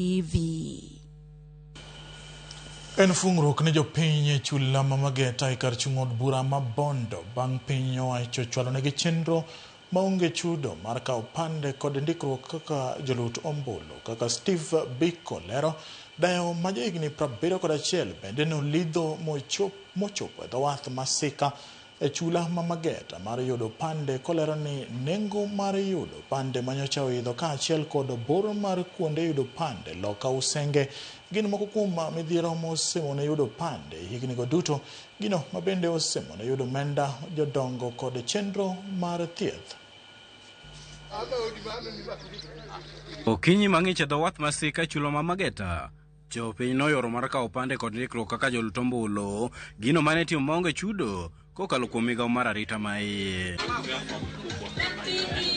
TV. En fungruok ne jopiny e chula ma Mageta e kar chung' od bura ma Bondo bang' piny owacho chwalonegi chenro maonge chudo mar kawo opande kod ndikruok kaka jolut ombulu. Kaka Steve Biko lero, dayo ma jahigni 71 bende nolidho mochopo e dho wath ma Sika e chula ma Mageta mar yudo opande, kolero ni nengo mar yudo opande manyocha oidho kaachiel kod bor mar kuonde yudo opande loka Usenge gin moko kuom midhiero mosemone yudo opande higni go duto, gino mabende osemone yudo omenda jodongo kod chenro mar thieth. Okinyi mang'ich e dho wath ma Sika e chula ma Mageta, jopiny noyoro mar kawo opande kod ndikruok kaka jolut ombulu, gino mane itimo maonge chudo kokalo kuom migawo mar arita maiye.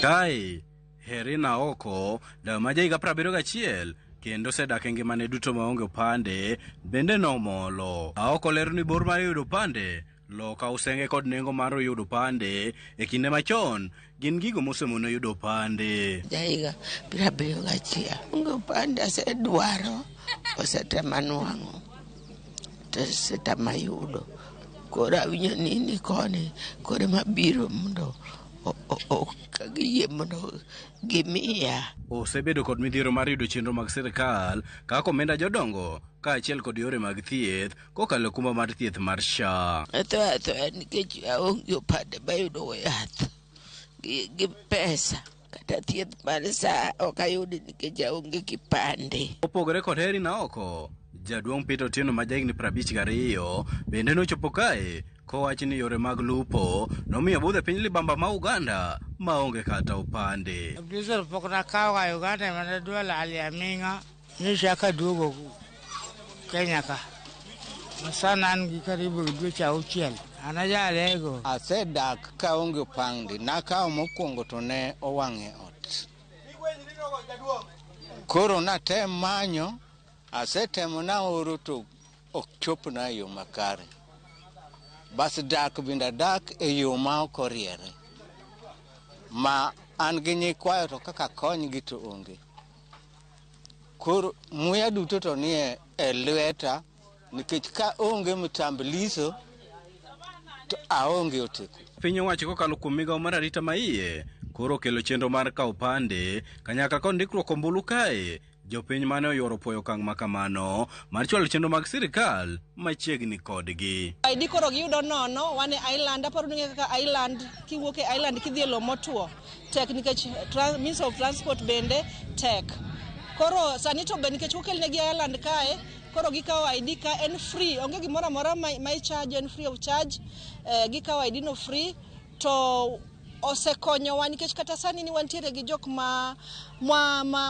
Kae, Herina Oko, dayo ma jahiga 71 kendo osedak e ngimane duto maonge opande, bende nomolo. Aoko lero ni bor mar yudo opande, loka Usenge kod nengo mar yudo opande e kinde machon gin gigo mosemone yudo opande. Jahiga 71. Onge opande, asedwaro, osetema nwang'o, to osetama yudo. Koro awinjo ni koni, koro ema biro mondo ka giyie mondo gimiya. Osebedo kod midhiero mar yudo chenro mag sirkal kaka omenda jodongo kaachiel kod yore mag thieth kokalo kumba mar thieth mar SHA. Atho athoya nikech aonge opande mayudo yath gi pesa, kata thieth mar SHA ok ayudi nikech aonge kipande. Opogore kod Heri Naoko, jaduong' Peter Otieno ma jahigni 52 bende nochopo kae kowacho ni yore mag lupo nomiyo budho e piny libamba ma Uganda maonge kata opande. Diesel pok nakawo ga Uganda, mana dwa lal aming'a nyocha kaduogo Kenya ka. Masana an gi karibu dweche 6. An ajalego. Asedak kaonge opande. Nakawo mokwongo to ne owang' e ot. Koro natem manyo, asetemo naoro to ok chopna e yo makare. Bas dak bende adak e yo ma ok oriere. Ma an gi nyikwayo to kaka konygi to onge. Koro muya duto to nie e lweta nikech ka onge mtambulisho to aonge otiko. Piny owacho kokalo kuom migawo mar arita maiye koro okelo chenro mar kawo opande kanyakla kod ndikruok ombulu kae. Jopiny mane oyuoro puoyo okang' makamano mar chwalo chenro mag sirkal machiegni kodgi. ID koro giyudo nono, wan e island, aparo ni kaka island, kiwuok e island kidhi e lowo motwo tek nikech means of transport bende tek. Koro sani to be nikech okelnegi island kae, koro gikawo ID ka en free, onge gimoro amora ma i-charge, en free of charge, gikawo ID no free, to osekonyowa nikech kata sani ni wantiere gi jok ma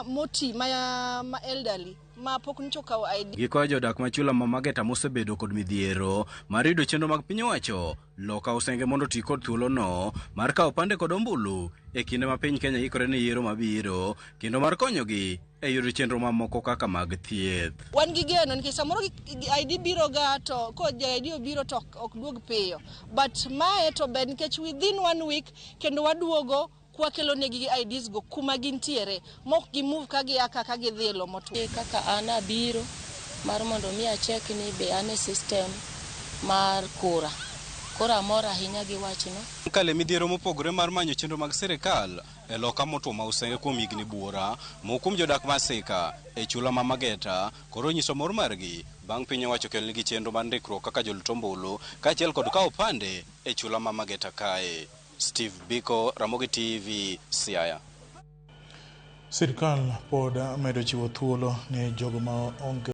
moti ma elderly ma pok nyocha okawo ID. Gikwayo jodak ma chula ma Mageta mosebedo kod midhiero mar yudo chenro mag piny owacho loka Usenge mondo oti kod thuolono mar kawo opande kod ombulu e kinde ma piny Kenya ikore ne yiero mabiro kendo mar konyogi e yudo chenro mamoko kaka mag thieth. Wan gi geno nikech samoro ID biro ga to ko ID obiro to ok duog piyo, but mae to ber nikech within 1 week kendo waduogo kwakelo negi IDs go kuma gintiere mok gi move ka gia ka gidhi e lowo motwo. Kaka an abiro mar mondo mi achek ni be an e system mar kura. Koro amor ahinya gi wachno. Kale midhiero mopogore mar manyo chenro mag sirkal e loka motwo ma Usenge kuom higni buora, moko kuom jodak ma Sika e chula ma Mageta koro onyiso mor margi bang' piny owacho kelnegi chenro mar ndikruok kaka jolut ombulu kaachiel kod kawo opande e chula ma Mageta kae. Steve Biko, Ramogi TV, Siaya. Sirkal pod medo chiwo thuolo ne jogo ma onge